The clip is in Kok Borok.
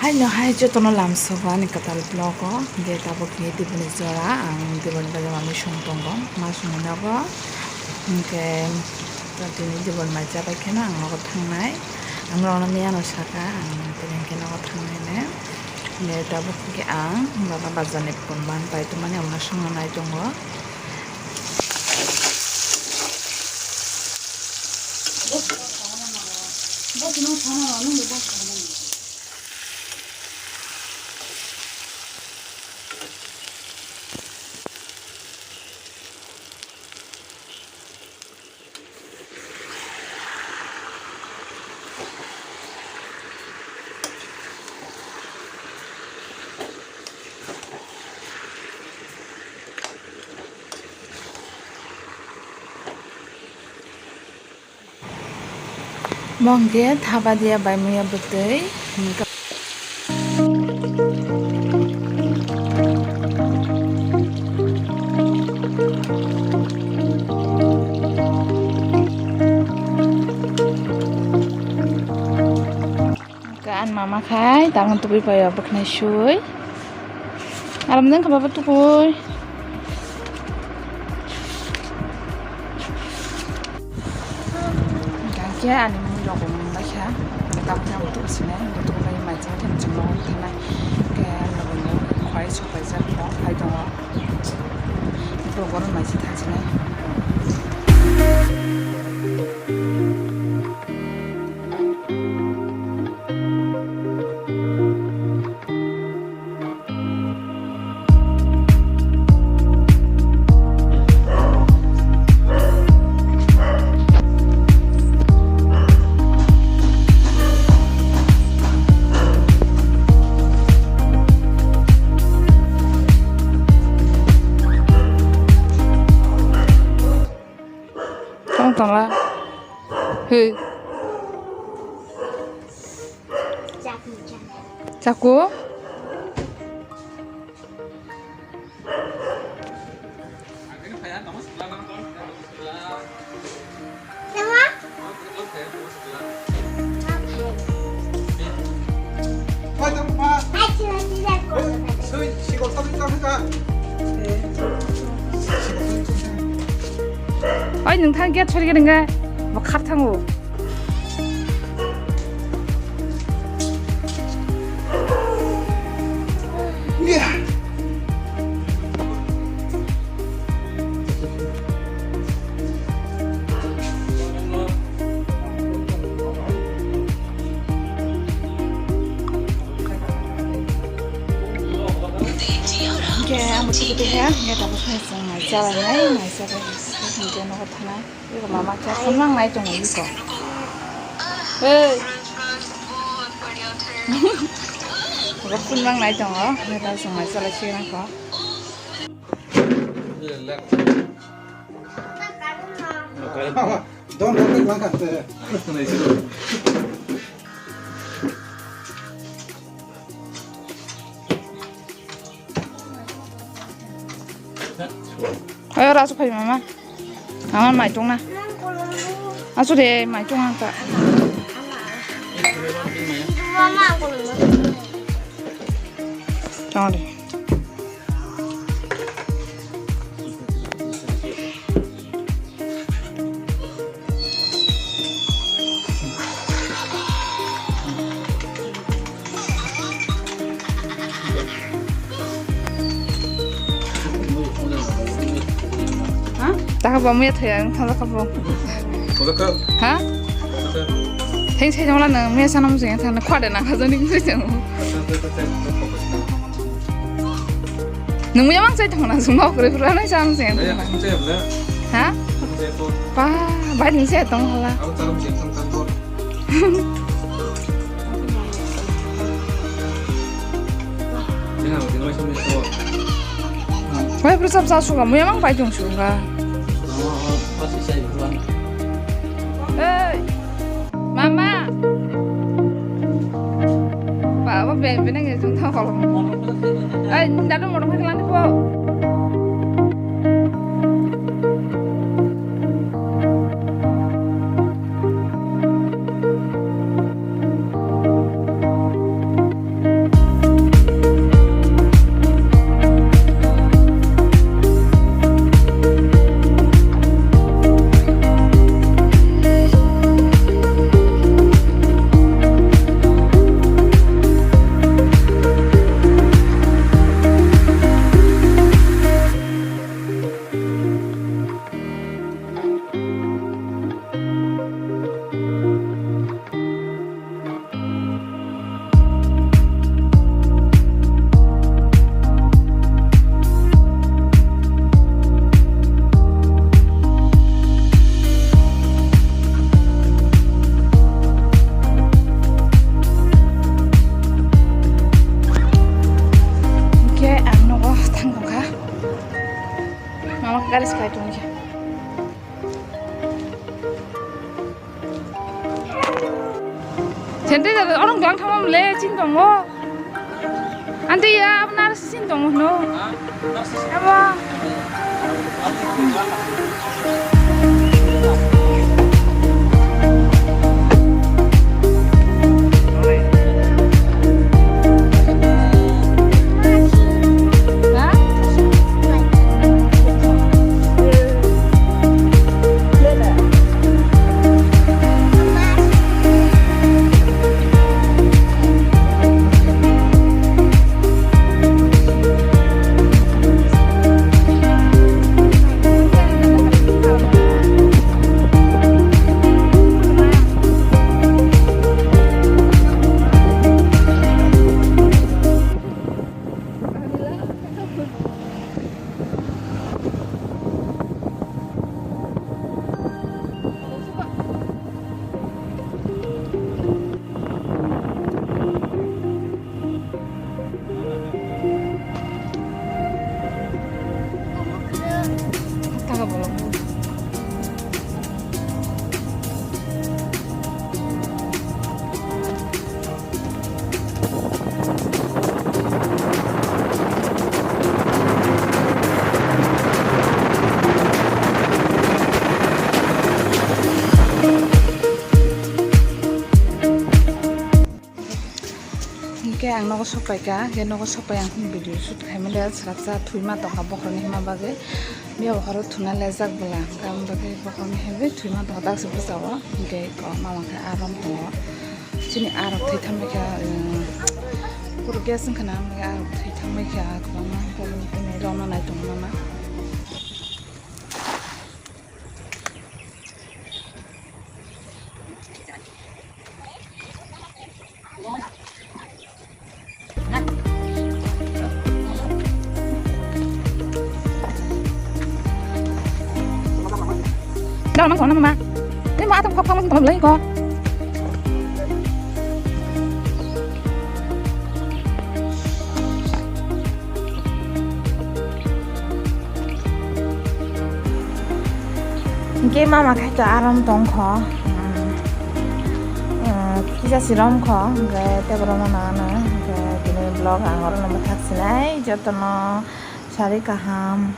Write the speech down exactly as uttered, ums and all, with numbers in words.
Haino hai jotono lamsogo ani kwtal vlog o, hwnkhe tabuk khe Diboni jora ang Diboni bai manwi song tongo, ma songwi nogo, hwnkhe tini Diboni mai chabai kheno ang nogo thangnai, ang norokno miyano saka ang tini hwnkhe nogo thangnai hinwi, hwnkhe tabuk khe ang baba bazar ni bumban pai tongmani omono songna nai tongo. Mo hwnkhe thabadia bai muya bwtwi. Kan mama khai tangan tubui pai bwkhnai sui. Aram deng kha baba tukui. Hingke ani mui rok bo mung bai kha. Tabuk tabuk tuk sinai, tabuk bai mai chang thang chang rok thanai. Hingke ani rok bo khwai sok bai jak rok khai tongo. Tabuk oro mai se thang sinai. Tong tong la. Hei. Chaku. Oi, nwng thang gate sori gini nge, bo khar thango. Hingke ang bo twi twi khe, hingke tabuk khe chwng nai chalai nai, nai chalai hingke nogo thanai. Eko mama khe phone mang nai tongo eko. Hey. Eko phone mang nai tongo, hingke tabuk chwng nai chalai sigini kho. Don't, don't, don't, don't. Ayo, rasu phai mama. Mama mai tong na. Asu de mai tong ang ta. Tong de. Taha bo muya thaya ang thala kabo. Ha? Theng sai jongla nang muya sanam jeng thang khwa de nang khajani sai jong. Nwng muya mang chai tongna, chwng ma kwrwi phuru ano chang chang. Ba, bai nwng se tong hala. Bai phuru chap cha suga, muya mang bai tong suga. Ei. Mama. Ba, ba, be, be, nang, jung, thang, kolom. Ai, dadu, motor, phai, kelani, po. Sanitizer orang gelang thangma mole chin tongo. Ante ya, abo nurse sin tongo no. Abo. Hingke ang nogo sokpaikha, hingke nogo sokpai ang video shoot khaimani le swrapsa thwima tongkha bokhorokni hima bagwi. Bia bokhorok thwna lejak bwla, hingke ang bagwi bokhorokni himwi thwima tongkha daksa bwskango, hingke kok mama khe aa rom tongo. Chini aa rok thwi thangbaikha, um, kuru gas wngkha na, ang bagwi aa rok thwi thangbaikha kwbangma, hingke bini tini rokno nai tongo mama. Dal mang song nama ma. Ni ma atam khok khok ma song tong lei ko. Hingke mama khaito arom tongkho, um, uh, kisa si romkho, hingke tei borokno nangano, hingke tini vlog ang orono mwthak sinai, jotono sari kaham.